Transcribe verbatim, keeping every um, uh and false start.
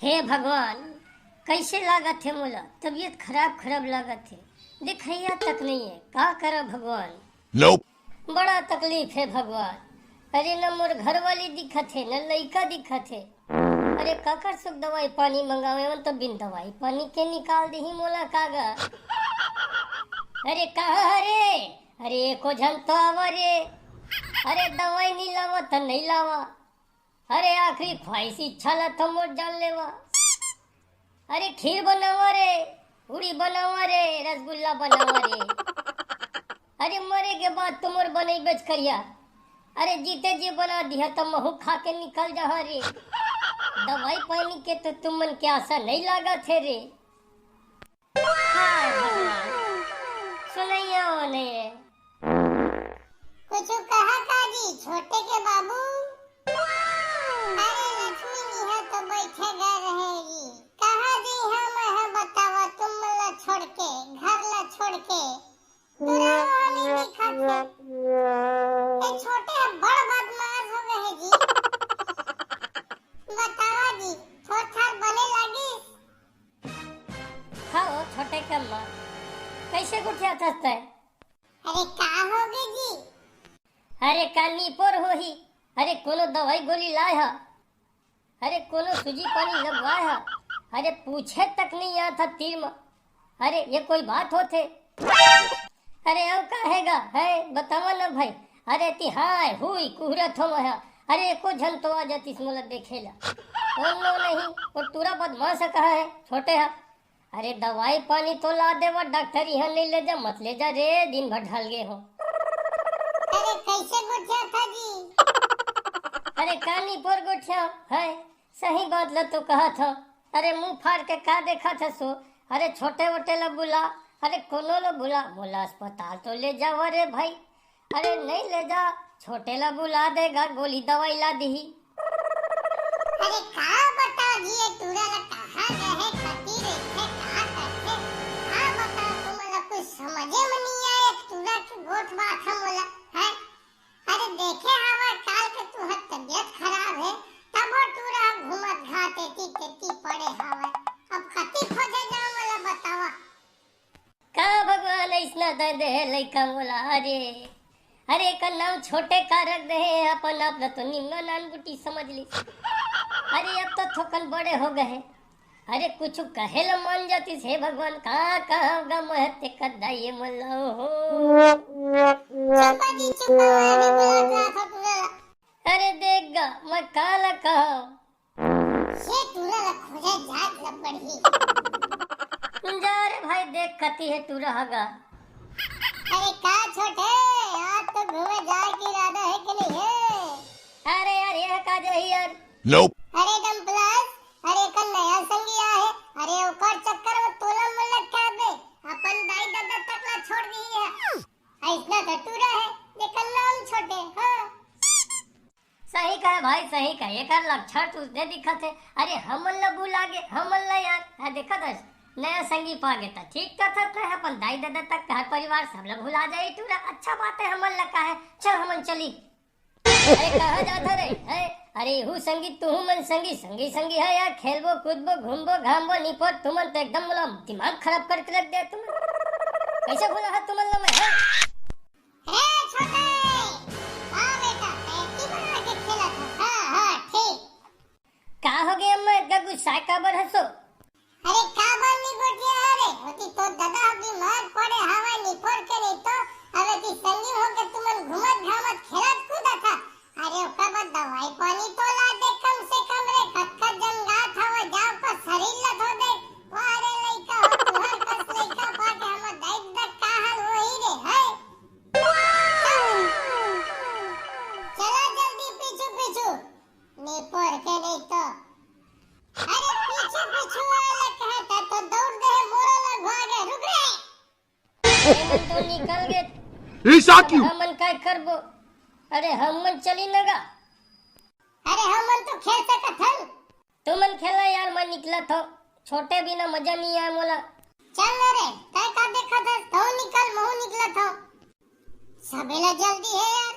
हे भगवान, कइसे लागत हे मोला? तबीयत खराब खराब लागत हे, देखइया तक नइ हे, का करव भगवान? Nope। बड़ा तकलीफ हे भगवान। अरे, न मोर घरवाली दिखत हे, न लइका दिखत हे। अरे, काकर सुख दवाई पानी मंगावे, मन तो बिन दवाई पानी के निकाल दिही मोला का गा। अरे, कहाँ हरे? अरे, एको झन तो आवा रे। अरे, दवाई नइ लावा त नइ लावा। अरे, आखिरी ख्वाहिश इच्छा ला तो मोर जान लेवा। अरे, खीर बनावा रे, पूड़ी बनावा रे, रसगुल्ला बनावा रे। अरे, मरे के बाद तो मोर बनइबेच करिया। अरे, जीते जी बना दिहा त महू खा के निकल जहा रे। दवाई पानी के तो तुमन के आसा नइ लागत हे रे। हाय भगवान, सुनइया ओ नइ हे। कुछु कहा का जी, छोटे के बाबू? अरे लक्ष्मी निहा तो बइठे गे रहे जी। कहाँ जइहा मैं ह बतावा, तुम मन ला छोड़ के, घर ला छोड़ के। टूरा वहाँ नइ दिखत हे। ए छोटे ह बड़ बदमाश हो गे हे जी। बतावा जी, थोर थार बने लागिस? हाँ ओ छोटे के अम्मा, कइसे गोठियाथस तैं? अरे का हो गे जी? अरे का निपोर होही? अरे कोनो दवाई गोली लाय हा? अरे कोनो सूजी पानी लगवाय हा? अरे पूछे तक नइ आत हा तीर म। अरे ये कोई बात होथे? अरे अउ का हे गा, हे बतावा ना भाई। अरे तिहाय हुई कुहरत हो मैं हा। अरे एको झन तो आ जातिस मोला देखे ला। कोनो नहीं, ओ टूरा बदमाश कहाँ हे, छोटे हा। अरे दवाई पानी तो ला देवा, डॉक्टर इहाँ नइ ले जा, मत ले जा रे, दिन भर ढल गे हो। अरे कइसे गोठियाथा जी? अरे का निपोर गोठियाव, हे सही बात ला तो कहत हँव। अरे मुँह फार के का देखत हस ओ? अरे छोटे वोटे ला बुला, अरे कोनो ला बुला, मोला अस्पताल तो ले जावा रे भाई। अरे नइ ले जा, छोटे ला बुला दे गा, गोली दवाई ला दिही। अरे का बताव जी, ये टूरा ला कहाँ रहे, कति रहिथे, का करथे, का बताव तुमन ला, कुछ समझे म नइ आए, टूरा के गोठ बात ह मोला, हैं? अरे देखे हवय काल के तुँहर तबीयत खराब हे, तभो टूरा घूमत घात एती तेती पड़े हवय, अब कति खोजे जाव मोला बतावा। का भगवान अइसना दे दे हे लइका मोला? अरे, अरे एकर नाम छोटे का रख दे हे, अपन आप ला तो निम्न नानगुटी समझ लिस। अरे अब तो थोकन बड़े हो गे हे। अरे कुछु कहे ला मान जातिस, हे भगवान, का कहव गा मैं तेकर दाई मन ला हो। चुप जी, चुप, मैं भी बोलत रहा था टूरा ला। अरे देख गा, मैं का ला कहव? ये टूरा ला खोजे जात ला पड़ही। जा रे भाई, देख कती हे टूरा ह गा। अरे का छोटे, आज तो घूमे जाए के इरादा हे कि नइ हे? अरे यार, ये का जाही यार? Nope। अरे डम्पलास, अरे एकर नया संगी आए हे। अरे ओकर चक्कर म तोला मन लटका दे, अपन दाई ददा तक ला छोड़ दिही हे। अइसना तो टूरा हे, जेकर नाम छोटे, हाँ। सही कहे भाई, सही कहे, एकर लक्षण तो उसने दिखत हे। अरे हमन ला भुला गे, हमन ला यार, हाँ देखत हस, नया संगी पा गे त ठीक कथस, अपन दाई ददा तक घर परिवार सब ला भुला जाही टूरा। अच्छा बात हे, हमन ला का हे, चल हमन चली। अरे कहाँ जात हस रे? हैं? अरे एहू संगी, तुहू मन संगी, संगी संगी हे यार, खेलबो कूदबो घूमबो घामबो निपोर, तुमन तो एकदम मोला दिमाग खराब करके रख दे तुमन। कइसे भुला हँव तुमन ला मैं, हैं? हे छोटे, हाँ बेटा, तैं की बना के खेलत हस? हाँ, हाँ, ठीक। का हो गे अम्मा, इतना गुस्सा काबर हस ओ? अरे काबर नइ गोठियाहूँ रे, ओती तोर ददा ह बीमार पड़े हवय निपोर के, नइ तो अब एती संगी होके तुमन घूमत घामत खेलत कूदत हव। अरे ओकर बर दवाई पानी तो ला दे कम से कम रे, कतका जंगात हवय, जा ओकर शरीर ला धो दे। वाह रे लइका हो, तुँहर कस लइका पाके हमर दाई ददा का हाल होही रे, हैं? चला जल्दी पीछू पीछू, निपोर के नइ तो। अरे पीछू पीछू आए ला कहे त तो दौड़ दे हे, मोरो ला घुआ गे, रुक रे। ए मन तो निकल गे। ऐसा अब क्यों? हमन काय करबो? अरे हमन चली न गा। अरे हमन तो खेल सकत हन। तुमन खेला यार, मैं निकलत हँव। छोटे बिना मजा नइ आय मोला। चल न रे, तैं का देखत हस? तहूँ निकल, महूँ निकलत हँव। सबे ला जल्दी हे यार,